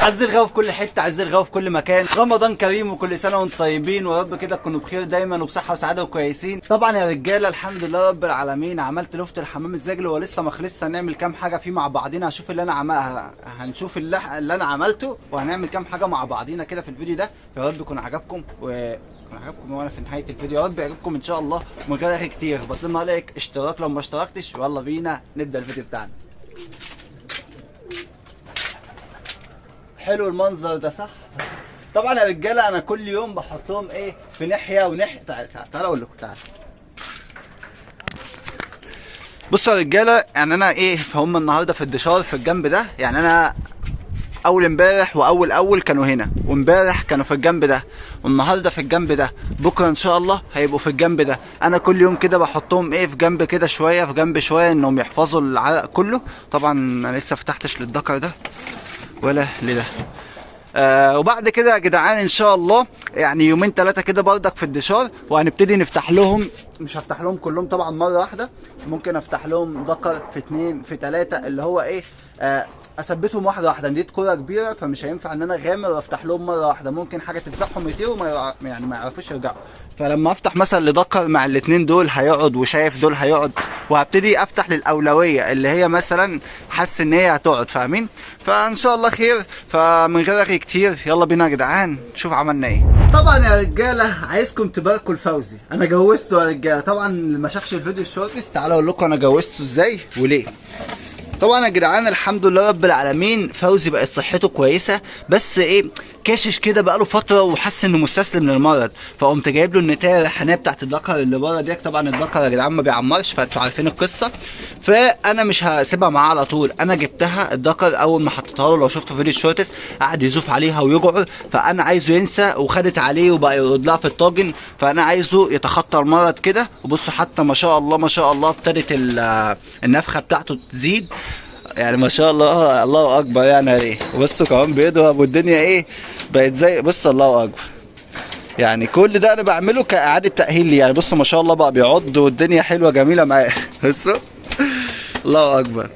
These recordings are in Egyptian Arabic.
عز الغاوي في كل حتة، عز الغاوي في كل مكان. رمضان كريم وكل سنة وانتم طيبين، ويا رب كده تكونوا بخير دايما وبصحه وسعادة وكويسين. طبعا يا رجاله الحمد لله رب العالمين، عملت لفت الحمام الزاجل ولسه ما خلصش، هنعمل كام حاجة فيه مع بعضينا. هشوف اللي انا هنشوف اللي انا عملته، وهنعمل كام حاجة مع بعضينا كده في الفيديو ده. فيا رب يكون عجبكم وانا في نهاية الفيديو يا رب يعجبكم ان شاء الله. من غير اخي كتير، اخبط لنا like، اشتراك لو ما اشتركتش، ويلا بينا نبدا الفيديو بتاعنا. حلو المنظر ده صح؟ طبعا يا رجاله انا كل يوم بحطهم ايه في ناحية وناحية. تعال تعال اقول لكم، تعال بصوا يا رجاله، يعني انا ايه فهم النهارده في الدشار في الجنب ده. يعني انا اول امبارح واول اول كانوا هنا، وامبارح كانوا في الجنب ده، والنهارده في الجنب ده، بكره ان شاء الله هيبقوا في الجنب ده. انا كل يوم كده بحطهم ايه في جنب كده شوية، في جنب شوية، انهم يحفظوا العرق كله. طبعا انا لسه فتحتش للذكر ده ولا لده. وبعد كده يا جدعان ان شاء الله يعني يومين ثلاثة كده بردك في الدشار، وهنبتدي نفتح لهم. مش هفتح لهم كلهم طبعا مرة واحدة، ممكن افتح لهم ذكر في 2 في 3، اللي هو ايه اثبتهم واحدة واحدة. دي كورة كبيرة فمش هينفع ان انا اغامر وافتح لهم مرة واحدة، ممكن حاجة تفزعهم يطيروا يعني ما يعرفوش يرجعوا. فلما افتح مثلا لذكر مع الاثنين دول هيقعد، وشايف دول هيقعد، وهبتدي افتح للاولويه اللي هي مثلا حاسس ان هي هتقعد، فاهمين؟ فان شاء الله خير. فمن غير رغي كتير يلا بينا يا جدعان نشوف عملنا ايه. طبعا يا رجاله عايزكم تباركوا لفوزي، انا جوزته يا رجاله. طبعا اللي ما شافش الفيديو ال shorts تعالوا اقول لكم انا جوزته ازاي وليه. طبعا يا جدعان الحمد لله رب العالمين فوزي بقت صحته كويسة، بس ايه كاشش كده بقاله فترة وحس انه مستسلم للمرض، فقمت جايب له النتايه الريحانيه بتاعت الذكر اللي بره ديت. طبعا الذكر يا جدعان ما بيعمرش، فانتوا عارفين القصة، فانا مش هسيبها معاه على طول. انا جبتها الذكر اول ما حطيتها له، لو شفتوا فيديو ال shorts قعد يزوف عليها ويجعر، فانا عايزه ينسى، وخدت عليه وبقى يرد لها في الطاجن، فانا عايزه يتخطى المرض كده. وبصوا حتى ما شاء الله ما شاء الله ابتدت النفخة بتاعته تزيد، يعني ما شاء الله الله اكبر يعني عليه. وبصوا كمان بيضرب والدنيا ايه بقت زي بص الله اكبر. يعني كل ده انا بعمله كاعاده تاهيل لي، يعني بصوا ما شاء الله بقى بيعض والدنيا حلوة جميلة معاه. بصوا الله اكبر،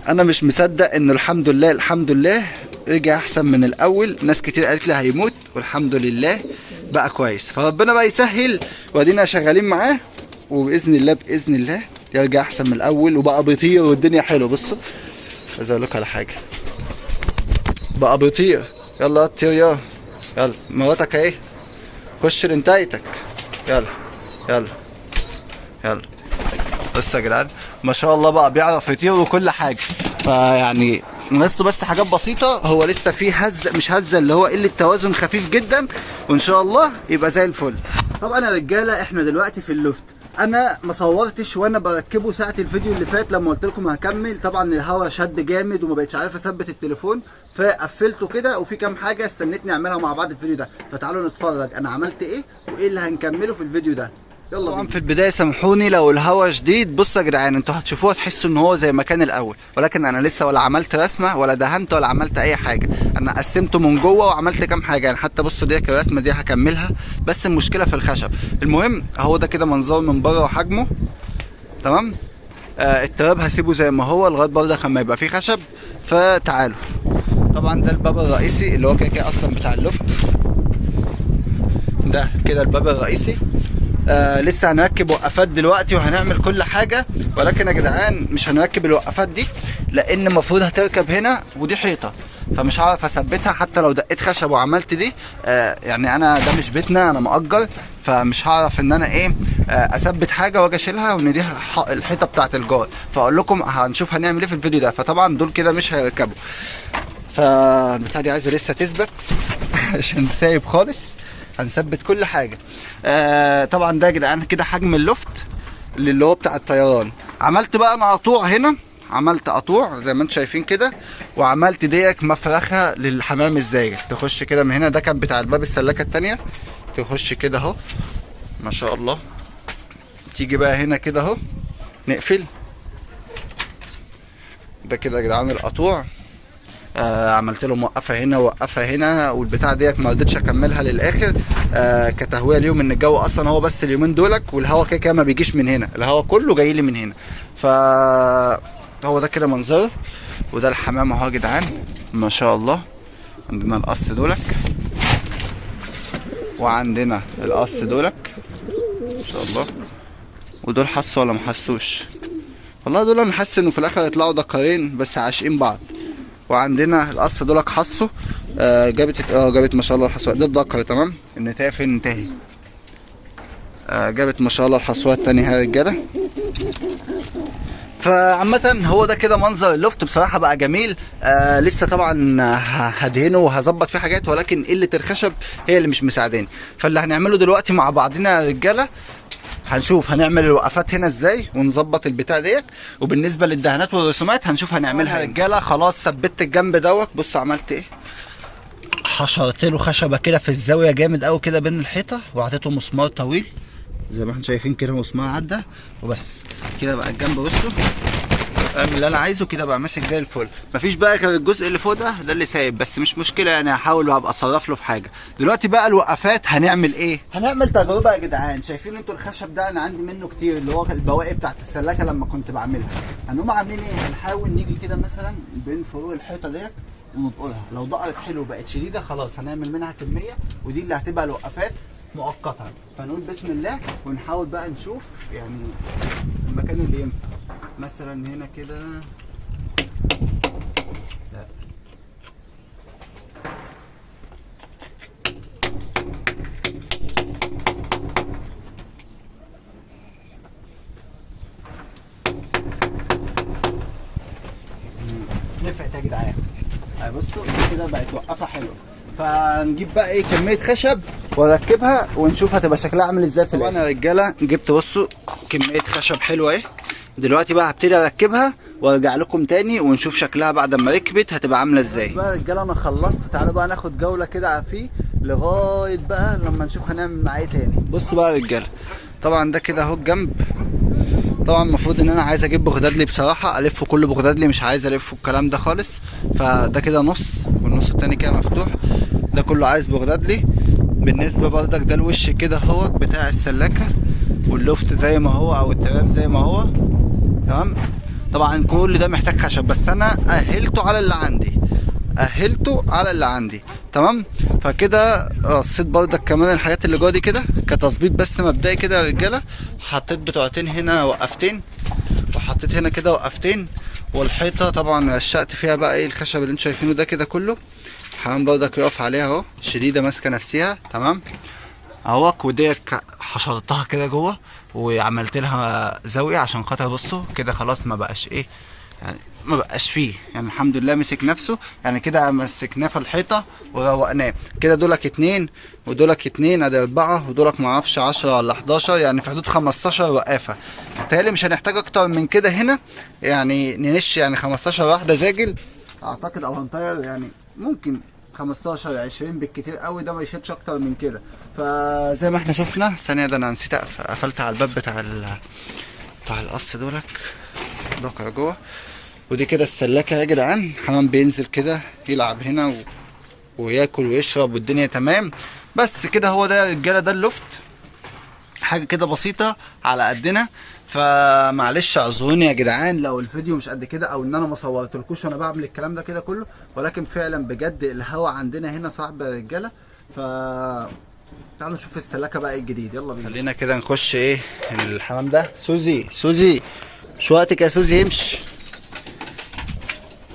انا مش مصدق انه الحمد لله الحمد لله رجع احسن من الاول. ناس كتير قالت لي هيموت، والحمد لله بقى كويس، فربنا بقى يسهل وادينا شغالين معاه، وباذن الله باذن الله يرجع احسن من الاول، وبقى بيطير والدنيا حلوة. بصوا عايز اقول لكم على حاجة، بقى بيطير. يلا طير يا يلا، مراتك اهي، خش لنتايتك، يلا يلا يلا. بصوا يا جدعان ما شاء الله بقى بيعرف يطير وكل حاجة. فيعني ناقصته بس حاجات بسيطة، هو لسه فيه هزه، مش هزه اللي هو قلة توازن خفيف جدا، وان شاء الله يبقى زي الفل. طبعا يا رجاله احنا دلوقتي في ال loft، انا ما صورتش وانا بركبه ساعة الفيديو اللي فات لما قلت لكم هكمل. طبعا الهوا شد جامد وما بقتش عارف اثبت التليفون، فقفلته كده، وفي كام حاجة استنيتني اعملها مع بعض الفيديو ده، فتعالوا نتفرج انا عملت ايه وايه اللي هنكمله في الفيديو ده. يلا طبعا في البداية سامحوني لو الهوا شديد. بصوا يا جدعان انتوا هتشوفوها تحسوا ان هو زي ما كان الاول، ولكن انا لسه ولا عملت رسمه ولا دهنت ولا عملت اي حاجة. انا قسمته من جوه وعملت كام حاجة، يعني حتى بصوا دي الرسمة دي هكملها، بس المشكلة في الخشب. المهم اهو ده كده منظره من بره وحجمه تمام. التراب هسيبه زي ما هو لغاية برضه لما يبقى فيه خشب. فتعالوا، طبعا ده الباب الرئيسي اللي هو كده كده اصلا بتاع اللوفت، ده كده الباب الرئيسي. لسه هنركب وقفات دلوقتي وهنعمل كل حاجة، ولكن يا جدعان مش هنركب الوقفات دي لان المفروض هتركب هنا ودي حيطة، فمش هعرف اثبتها حتى لو دقيت خشب وعملت دي. يعني انا ده مش بيتنا، انا مأجر، فمش هعرف ان انا ايه اثبت حاجة واجي اشيلها، وان دي الحيطة بتاعت الجار. فاقول لكم هنشوف هنعمل ايه في الفيديو ده. فطبعا دول كده مش هيركبوا، فالبتاع دي عايزه لسه تثبت عشان سايب خالص، هنثبت كل حاجة. طبعا ده يا جدعان كده حجم ال loft اللي هو بتاع الطيران. عملت بقى انا قطوع هنا، عملت قطوع زي ما انتم شايفين كده، وعملت ديك مفرخه للحمام الزاجل، تخش كده من هنا. ده كان بتاع الباب السلاكه الثانية، تخش كده اهو ما شاء الله. تيجي بقى هنا كده اهو نقفل ده كده يا جدعان القطوع. عملت له موقفه هنا ووقفه هنا، والبتاع ديت ما رضيتش اكملها للاخر كتهويه اليوم، ان الجو اصلا هو بس اليومين دولك، والهوا كده كده ما بيجيش من هنا، الهوا كله جاي لي من هنا. ف هو ده كده منظره، وده الحمام اهو يا جدعان ما شاء الله. عندنا القص دولك، وعندنا القص دولك ان شاء الله. ودول حسوا ولا ما حسوش؟ والله دول انا حاسس انه في الاخر يطلعوا دكرين بس عاشقين بعض. وعندنا القص دولك حسوا، جابت ما شاء الله الحصوه ده الذكر، تمام. النتايه فين؟ انتهي. جابت ما شاء الله الحصوه التانية يا رجاله. فعامة هو ده كده منظر اللوفت، بصراحة بقى جميل. لسه طبعا هدهنه وهظبط فيه حاجات، ولكن قلة الخشب هي اللي مش مساعداني. فاللي هنعمله دلوقتي مع بعضنا يا رجالة، هنشوف هنعمل الوقفات هنا ازاي ونظبط البتاع ديت. وبالنسبة للدهانات والرسومات هنشوف هنعملها يا رجالة. خلاص ثبت الجنب دوت، بصوا عملت ايه، حشرت له خشبة كده في الزاوية جامد قوي كده بين الحيطة، وعطيته مسمار طويل زي ما احنا شايفين كده، مسمار عدى وبس كده بقى الجنب. بصوا اعمل اللي انا عايزه كده بقى ماسك زي الفل. مفيش بقى غير الجزء اللي فوق ده اللي سايب، بس مش مشكلة يعني، هحاول وهبقى اتصرف له في حاجة. دلوقتي بقى الوقفات هنعمل ايه؟ هنعمل تجربه يا جدعان. شايفين انتوا الخشب ده انا عندي منه كتير، اللي هو البواقي بتاعت السلاكه لما كنت بعملها. هنقوم عاملين ايه؟ هنحاول نيجي كده مثلا بين فروع الحيطة ديت ونطقلها، لو دقرت حلو بقت شديدة خلاص هنعمل منها كمية، ودي اللي هتبقى الوقفات مؤقتا. فنقول بسم الله ونحاول بقى نشوف يعني المكان اللي ينفع. مثلا هنا كده، لا نفعت يا جدعان. بصوا كده بقت وقفه حلوة. فنجيب بقى ايه كمية خشب واركبها ونشوف هتبقى شكلها عامل ازاي في الاخر. انا يا رجاله جبت بصوا كمية خشب حلوة اهي، دلوقتي بقى هبتدي اركبها وارجع لكم تاني ونشوف شكلها بعد ما ركبت هتبقى عامله ازاي. بقى يا رجاله انا خلصت، تعالوا بقى ناخد جولة كده فيه لغاية بقى لما نشوف هنعمل معاه ايه تاني. بصوا بقى يا رجاله، طبعا ده كده اهو الجنب. طبعا المفروض ان انا عايز اجيب بغدادلي بصراحة، الفه كله بغدادلي، مش عايز الفه الكلام ده خالص. فده كده نص والنص التاني كده مفتوح، ده كله عايز بغدادلي. بالنسبة برضك ده الوش كده اهوت بتاع السلاكه، واللوفت زي ما هو او التراب زي ما هو، تمام. طبعا كل ده محتاج خشب، بس انا اهلته على اللي عندي، اهلته على اللي عندي، تمام. فكده رصيت برضك كمان الحاجات اللي جوه دي كده كتظبيط بس مبدئي كده يا رجاله. حطيت بتوعتين هنا وقفتين، وحطيت هنا كده وقفتين، والحيطه طبعا رشقت فيها بقى ايه الخشب اللي انتوا شايفينه ده كده كله. الحمام برضك يقف عليها اهو، شديدة ماسكه نفسها، تمام اهوك. وديت حشرتها كده جوه وعملت لها زاوية عشان خاطر بصوا كده خلاص ما بقاش ايه يعني، ما بقاش فيه يعني، الحمد لله مسك نفسه يعني. كده مسكناه في الحيطة وروقناه كده. دولك 2 ودولك 2 ادي 4، ودولك ما اعرفش 10 ولا 11، يعني في حدود 15 وقافه. بيتهيألي مش هنحتاج اكتر من كده هنا يعني، ننش يعني 15 واحدة زاجل اعتقد، او هنطير يعني ممكن 15 20 بالكتير قوي، ده ما يشيلش اكتر من كده. فزي ما احنا شفنا الثانية ده انا نسيت قفلت على الباب بتاع القص دولك دقه جوه. ودي كده السلاكه يا جدعان، حمام بينزل كده يلعب هنا وياكل ويشرب والدنيا تمام. بس كده هو ده يا رجاله، ده اللوفت، حاجة كده بسيطة على قدنا. فمعلش اعذروني يا جدعان لو الفيديو مش قد كده، او ان انا ما صورتلكوش وانا بعمل الكلام ده كده كله، ولكن فعلا بجد الهوا عندنا هنا صعب يا رجاله. ف تعالوا نشوف السلاكه بقى ايه الجديد، يلا بينا. خلينا كده نخش ايه الحمام ده. سوزي سوزي مش وقتك يا سوزي، امشي.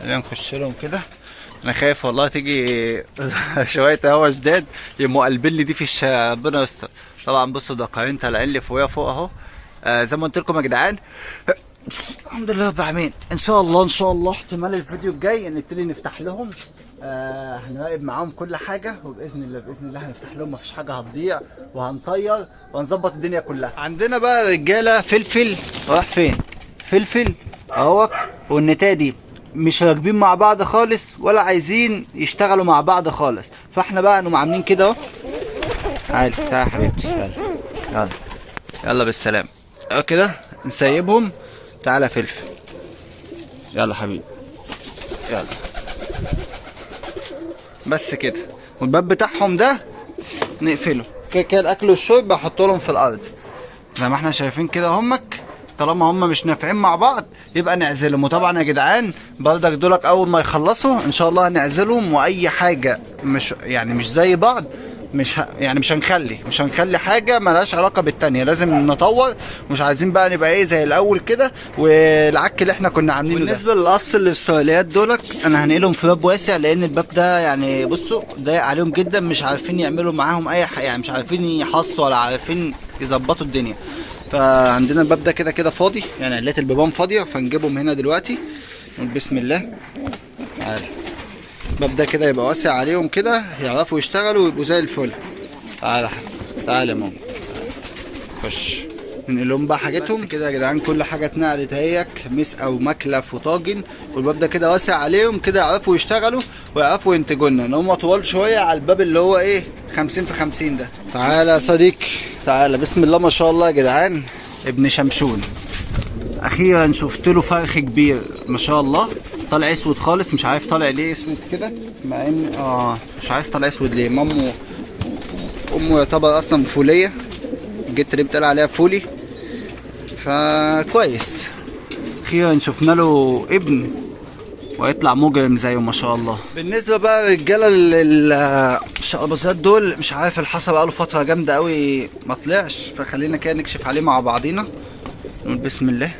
خلينا نخش لهم كده، انا خايف والله تيجي شوية هوا شداد يقوموا قلبين لي دي في الشارع، ربنا يستر. طبعا بصوا دقايقين طالعين لي فوقيها فوق اهو. زي ما قلت لكم يا جدعان الحمد لله رب العالمين، ان شاء الله ان شاء الله احتمال الفيديو الجاي نبتدي نفتح لهم، هنراقب معاهم كل حاجة، وباذن الله باذن الله هنفتح لهم، مفيش حاجة هتضيع، وهنطير وهنظبط الدنيا كلها. عندنا بقى رجاله فلفل راح فين؟ فلفل اهوت والنتايه دي مش راكبين مع بعض خالص، ولا عايزين يشتغلوا مع بعض خالص. فاحنا بقى نقوم عاملين كده اهو. تعالي تعالي يا حبيبتي، يلا يلا يلا بالسلامة اهو كده، نسيبهم. تعالى فلفل، يلا حبيبي يلا، بس كده. والباب بتاعهم ده نقفله كده كده، الاكل والشرب احطه لهم في الارض زي ما احنا شايفين كده. همك طالما هم مش نافعين مع بعض يبقى نعزلهم. وطبعا يا جدعان بردك دولك اول ما يخلصوا ان شاء الله هنعزلهم، واي حاجة مش يعني مش زي بعض، مش يعني مش هنخلي حاجة مالهاش علاقة بالتانيه، لازم نطور، مش عايزين بقى نبقى ايه زي الاول كده والعك اللي احنا كنا عاملينه ده. بالنسبة للقص الاستراليات دولك انا هنقلهم في باب واسع، لان الباب ده يعني بصوا ضايق عليهم جدا، مش عارفين يعملوا معاهم اي حاجة، يعني مش عارفين يحصوا ولا عارفين يظبطوا الدنيا. فعندنا الباب ده كده كده فاضي، يعني علات البيبان فاضية، فنجيبهم هنا دلوقتي نقول بسم الله. تعالى الباب ده كده يبقى واسع عليهم كده، يعرفوا يشتغلوا ويبقوا زي الفل. تعالى تعالى يا ماما خش، ننقلهم بقى حاجتهم كده يا جدعان. كل حاجة اتنقلت اهيك، مسقه ومكلف وطاجن، والباب ده كده واسع عليهم كده، يعرفوا يشتغلوا ويعرفوا ينتجوا لنا، ان هم طوال شوية على الباب اللي هو ايه 50 في 50 ده. تعالى يا صديقي تعالى، بسم الله ما شاء الله يا جدعان، ابن شمشون اخيرا شفت له فرخ كبير ما شاء الله، طالع اسود خالص، مش عارف طالع ليه اسود كده، مع ان مش عارف طالع اسود ليه. مامو امه يعتبر اصلا فوليه، جيت اللي بتقال عليها فولي، فكويس اخيرا شفنا له ابن ويطلع مجرم زيه ما شاء الله. بالنسبة بقى للرجاله الشقباصات دول، مش عارف الحصى بقى له فترة جامدة قوي ما طلعش، فخلينا كده نكشف عليه مع بعضينا، نقول بسم الله.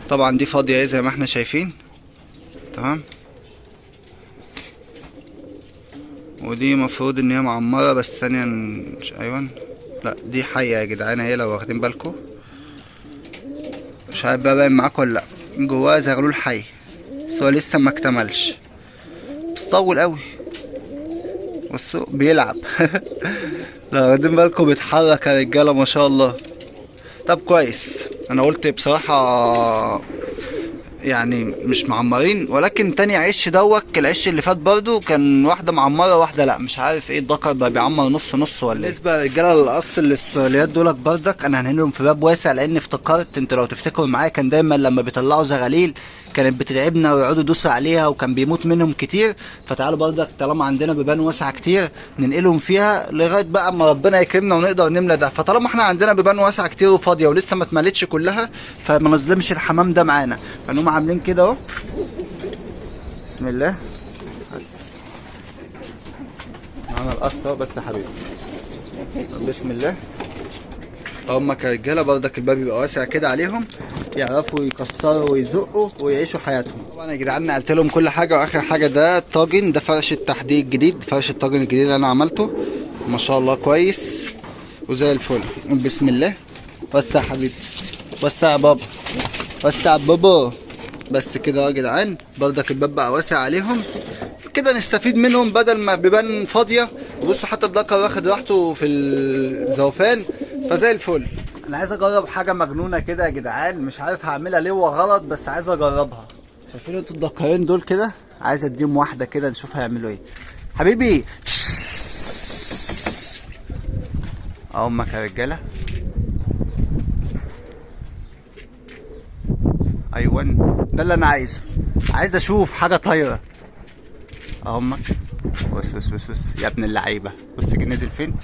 طبعا دي فاضية اهي زي ما احنا شايفين، تمام، ودي مفروض ان هي معمره، بس ثانية ايوه لا دي حيه يا جدعان اهي لو واخدين بالكم، مش عارف بقى باين معاكم ولا لا، جواها زغلول حي بس هو لسه ما اكتملش، بس طول قوي، بصوا بيلعب لو واخدين بالكم بيتحرك يا رجاله ما شاء الله. طب كويس، انا قلت بصراحة يعني مش معمرين، ولكن تاني عش دوت العش اللي فات برضو كان واحدة معمره واحدة لا، مش عارف ايه الدكر بقى بيعمر نص نص ولا ايه. بالنسبة للرجاله للقص الاستراليات دولت بردك انا هنقلهم في باب واسع، لان افتكرت انتوا لو تفتكروا معايا كان دايما لما بيطلعوا زغاليل كانت بتتعبنا ويقعدوا يدوسوا عليها وكان بيموت منهم كتير، فتعالوا بردك طالما عندنا بيبان واسعة كتير ننقلهم فيها لغاية بقى اما ربنا يكرمنا ونقدر نملى ده. فطالما احنا عندنا بيبان واسعة كتير وفاضيه ولسه ما اتملتش كلها، فما نظلمش الحمام ده معانا، فنقوم عاملين كده اهو، بسم الله. بس معانا القص اهو بس يا حبيبي، بسم الله. هما كرجاله بردك الباب يبقى واسع كده عليهم، يعرفوا يكسروا ويزقوا ويعيشوا حياتهم. طبعا يا جدعان نقلت لهم كل حاجة، واخر حاجة ده الطاجن، ده فرش التحديد الجديد، فرش الطاجن الجديد اللي انا عملته ما شاء الله كويس وزي الفل. بسم الله. بس يا حبيبي، بس يا بابا، بس يا بابا، بس كده يا جدعان بردك الباب بقى واسع عليهم كده، نستفيد منهم بدل ما بيبان فاضية. بصوا حتى الدكر واخد راحته في الزوفان، فزي الفل. انا عايز اجرب حاجة مجنونة كده يا جدعان، مش عارف هعملها ليه وغلط، بس عايز اجربها. شايفين انتوا الدكرين دول كده؟ عايز اديهم واحدة كده نشوف هيعملوا ايه. حبيبي اهمك يا رجاله، ايوه ده اللي انا عايزه، عايز اشوف حاجة طايره. اهمك، بص بص بص بص يا ابن اللعيبة، بص جه نزل فين؟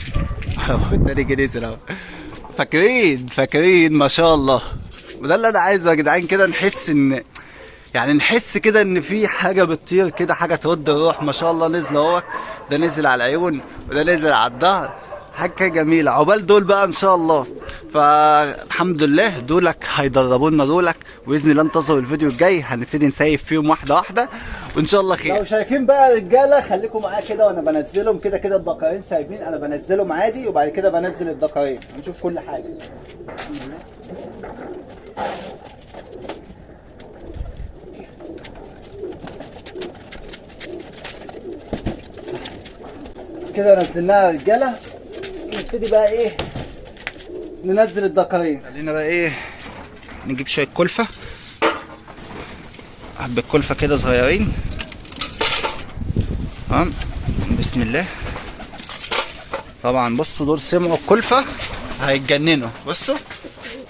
التاني جه نزل اهو. فاكرين فاكرين ما شاء الله. وده اللي انا عايزه يا جدعان كده، نحس ان يعني نحس كده ان في حاجة بتطير كده، حاجة ترد الروح. ما شاء الله نزل اهو، ده نزل على العيون وده نزل على الظهر، حاجة جميلة. عقبال دول بقى ان شاء الله. فالحمد لله دولك هيدربوا لنا دولك باذن الله. انتظروا الفيديو الجاي هنبتدي نسيف فيهم واحدة واحدة وان شاء الله خير. لو شايفين بقى رجاله خليكم معايا كده وانا بنزلهم كده كده، الدكرين سايبين، انا بنزلهم عادي وبعد كده بنزل الدكرين، هنشوف كل حاجة. كده نزلناها رجاله، نبتدي بقى ايه ننزل الدكرين. خلينا بقى ايه نجيب شوية كلفه، حبه كلفه كده صغيرين، تمام. بسم الله. طبعا بصوا دول سمعوا الكلفة هيتجننوا، بصوا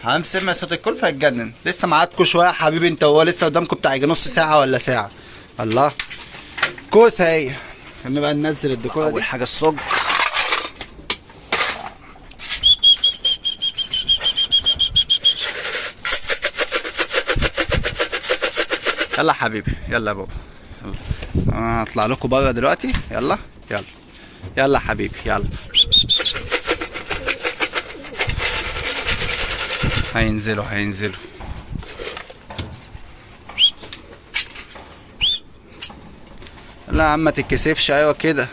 حمام سمع صوت الكلفة هيتجنن. لسه معاكم شوية يا حبيبي انت، هو لسه قدامكم بتاع نص ساعة ولا ساعة. الله كوسة اهي. خلينا بقى ننزل الديكور. اول حاجة الصج، يلا يا حبيبي، يلا يا بابا، يلا. انا هطلع لكم بره دلوقتي. يلا يلا يلا حبيبي، يلا. هينزلوا هينزلوا. لا يا عم ما تتكسفش، ايوه كده.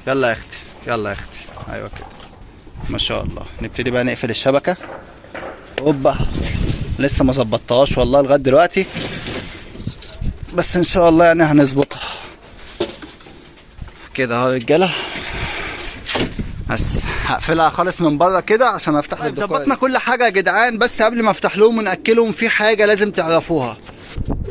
يلا يا اختي، يلا يا اختي، ايوه كده ما شاء الله. نبتدي بقى نقفل الشبكة. اوبا، لسه ما ظبطتهاش والله لغاية دلوقتي، بس ان شاء الله يعني هنظبطها كده اهو يا رجاله. بس هقفلها خالص من بره كده عشان افتح. طيب ظبطنا كل حاجة يا جدعان، بس قبل ما افتح لهم وناكلهم في حاجة لازم تعرفوها.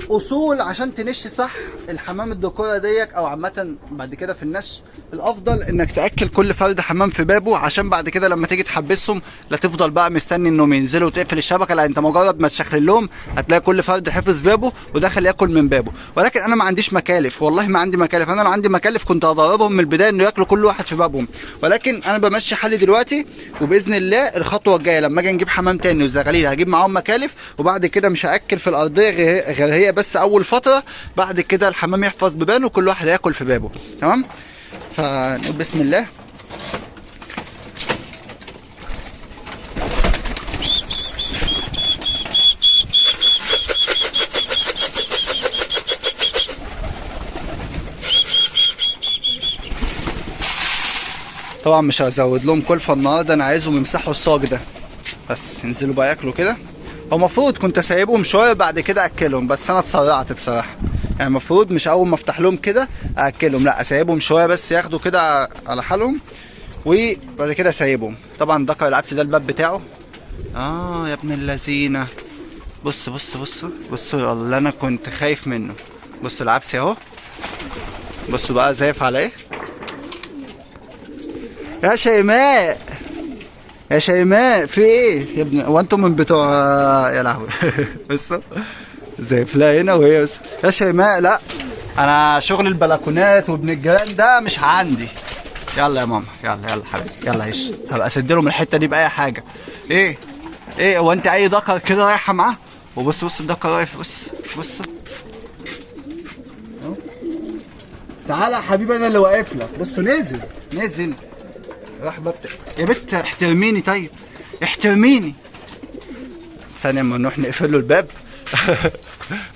اصول عشان تنش صح الحمام الدكوره ديك، او عامة بعد كده في النش، الافضل انك تاكل كل فرد حمام في بابه، عشان بعد كده لما تيجي تحبسهم لا تفضل بقى مستني انهم ينزلوا وتقفل الشبكة. لا، انت مجرد ما تشخلل لهم هتلاقي كل فرد حفظ بابه ودخل ياكل من بابه. ولكن انا ما عنديش مكالف، والله ما عندي مكالف. انا لو عندي مكالف كنت هضربهم من البداية انه ياكلوا كل واحد في بابهم، ولكن انا بمشي حالي دلوقتي، وباذن الله الخطوة الجاية لما اجي نجيب حمام تاني وزغاليل هجيب معاهم مكالف، وبعد كده مش هاكل في الارضية غير هي بس اول فترة، بعد كده الحمام يحفظ ببانه وكل واحد هياكل في بابه. تمام؟ فنقول بسم الله. طبعا مش هزود لهم كلفه النهارده، انا عايزهم يمسحوا الصاج ده بس، ينزلوا بقى ياكلوا كده. هو المفروض كنت سايبهم شوية بعد كده اكلهم، بس انا اتسرعت بصراحة. يعني المفروض مش اول ما افتح لهم كده اكلهم، لا اسيبهم شوية بس ياخدوا كده على حالهم وبعد كده اسيبهم. طبعا ذكر العبس ده الباب بتاعه. يا ابن اللذينه، بص بص بص بص اللي انا كنت خايف منه. بص العبس اهو، بصوا بقى زايف على ايه. يا شيماء، يا شيماء في ايه يا ابني؟ هو انتم من بتوع يا لهوي. بصوا زي فلا هنا وهي بس. يا شيماء لا، انا شغل البلكونات وابن الجيران ده مش عندي. يلا يا ماما، يلا يلا حبيبي، يلا عيش. هبقى اسد لهم الحتة دي باي حاجة. ايه ايه هو انت اي ذكر كده رايحة معاه؟ وبص بص الذكر واقف، بص بص تعالى يا حبيبي انا اللي واقف لك. بصوا نزل نزل راح ببت. يا بت احترميني، طيب احترميني ثانية اما نروح نقفل له الباب.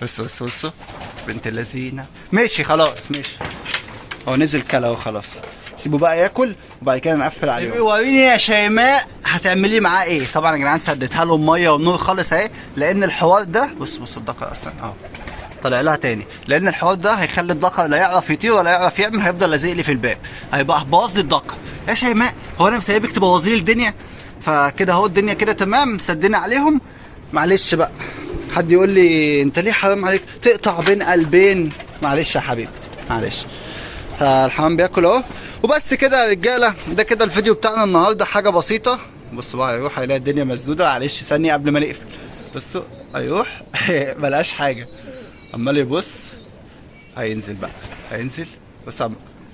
بص بص بص بنت اللذينة. ماشي خلاص ماشي، هو نزل كلا اهو خلاص، سيبه بقى ياكل وبعد كده نقفل عليه. وريني يا شيماء هتعملي معاه ايه. طبعا يا جدعان سديتها لهم مية والنور خالص اهي، لان الحوار ده بص بص الدقة اصلا اهو طلع لها تاني، لان الحوار ده هيخلي الدقة لا يعرف يطير ولا يعرف يعمل، هيفضل لازق لي في الباب، هيبقى باظ لي الدقة. يا شيماء هو انا مسايبك تبوظي لي الدنيا؟ فكده اهو الدنيا كده تمام، سدينا عليهم. معلش بقى حد يقول لي انت ليه حرام عليك تقطع بين قلبين؟ معلش يا حبيبي معلش. فالحمام بياكل اهو. وبس كده يا رجاله، ده كده الفيديو بتاعنا النهارده، حاجة بسيطة. بصوا بقى هيروح هيلاقي الدنيا مسدودة. معلش ثانية قبل ما نقفل، بصوا هيروح ملقاش حاجة، عمال يبص. هينزل بقى، هينزل. بص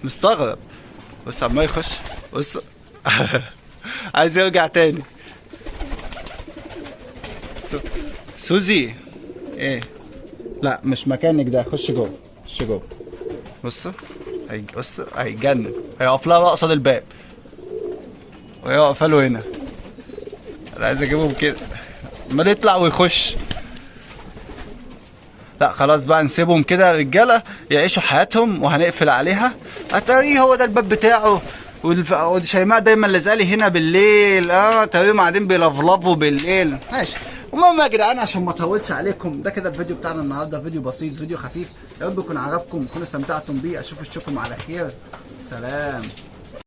مستغرب، بص عمال يخش، بص عايز يرجع تاني. سوزي ايه؟ لا مش مكانك ده، خش جوه خش جوه. بص بص هيتجنن، هيقف لها بقى قصاد الباب وهي واقفة له هنا. انا عايز اجيبهم كده، عمال يطلع ويخش. لا خلاص بقى نسيبهم كده يا رجاله يعيشوا حياتهم، وهنقفل عليها. اتاري هو ده الباب بتاعه. وشيماء دايما لازقالي هنا بالليل، تقريبا قاعدين بيلفلفوا بالليل. ماشي. المهم يا جدعان عشان ما اطولش عليكم، ده كده الفيديو بتاعنا النهارده، فيديو بسيط فيديو خفيف، يا رب يكون عجبكم وتكونوا استمتعتم بيه. اشوفكم على خير، سلام.